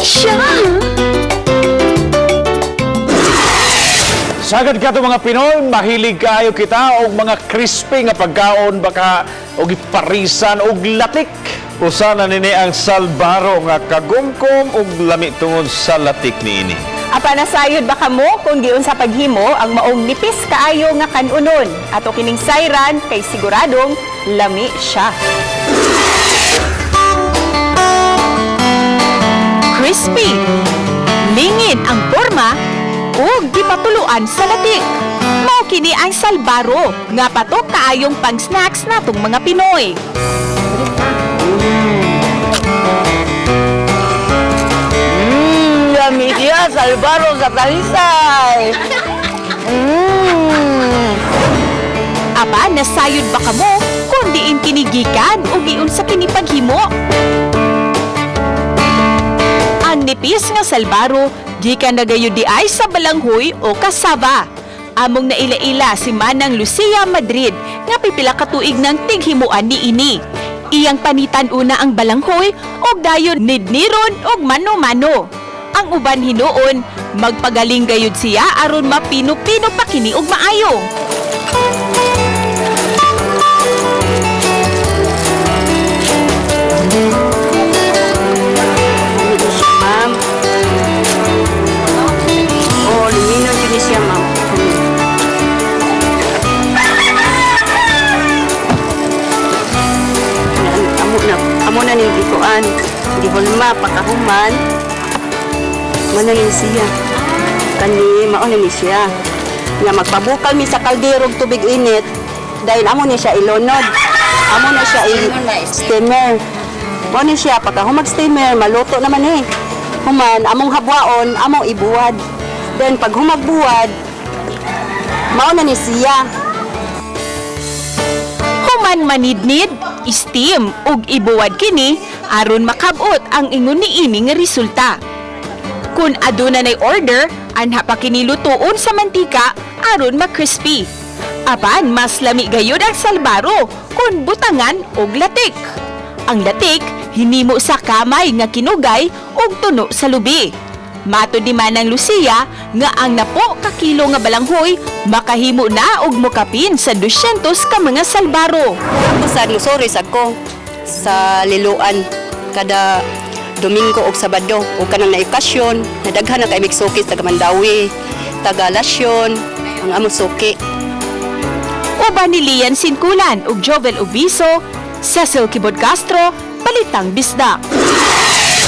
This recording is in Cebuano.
Siya! Sagad ka mga Pinoy, mahilig kaayo kita og mga crispy nga pagkaon baka og iparisan og latik. Usa na nini ang salbaro nga kagumkom ug lami tungod sa latik niini. Apa nasayod ba kamo kung giun sa paghimo ang maong nipis kaayo nga kanunon ato kining sayran kay siguradong lami siya. Crispy, lingin ang porma ug gipatuluan sa latik. Mao kini ang salbaro nga patok kaayong pang-snacks natong mga Pinoy. Lami siya, Salvaro sa Talisay. Apa, nasayod ba kamo kung diin kinigikan o giun sa kinipaghimo? Ang nipis nga salbaro, gikan na gayud di ay sa balanghoy o kasava. Among naila-ila si Manang Lucia Madrid nga pipila ka tuig ng tighimuan ni ini. Iyang panitan una ang balanghoy og dayon nidniron og mano-mano. Ang uban hinuon, magpagaling gayud siya aron mapino-pino pa kini og maayo. Ma'am. Oh, lumino jud siya, ma'am. Amo na ni gikuan. Gihulma pakahuman. Mana ni siya. Kani mao na ni siya. Nga magpabukal mi sa kaldero og tubig init dahil amo ni siya ilunod. Amo na siya i-steamer. Mao ni siya pagka humag steamer maluto naman eh. Human among habwaon, among ibuwad. Then pag humagbuwad, mao na ni siya. Human manidnid, steam ug ibuwad kini aron makabot ang ingon niini nga resulta. Kun aduna nay order, anha pa kini lutuon sa mantika aron ma-crispy. Apan mas lami gayud ang salbaro kun butangan og latik. Ang latik hinimo sa kamay nga kinugay ug tuno sa lubi. Mato di man ang Lucia nga ang napo ka kilo nga balanghoy makahimo na og mokapin sa 200 ka mga salbaro. Ako sa sorry sa ko sa Liloan kada Domingo og Sabado og kanang naikasyon nadaghan na kay mig suki taga Mandawi, taga Lasyon ang among suki. Uban ni Lian Sinkulan ug Jovel Obiso, Cecil Kibod Castro, Balitang Bisdak.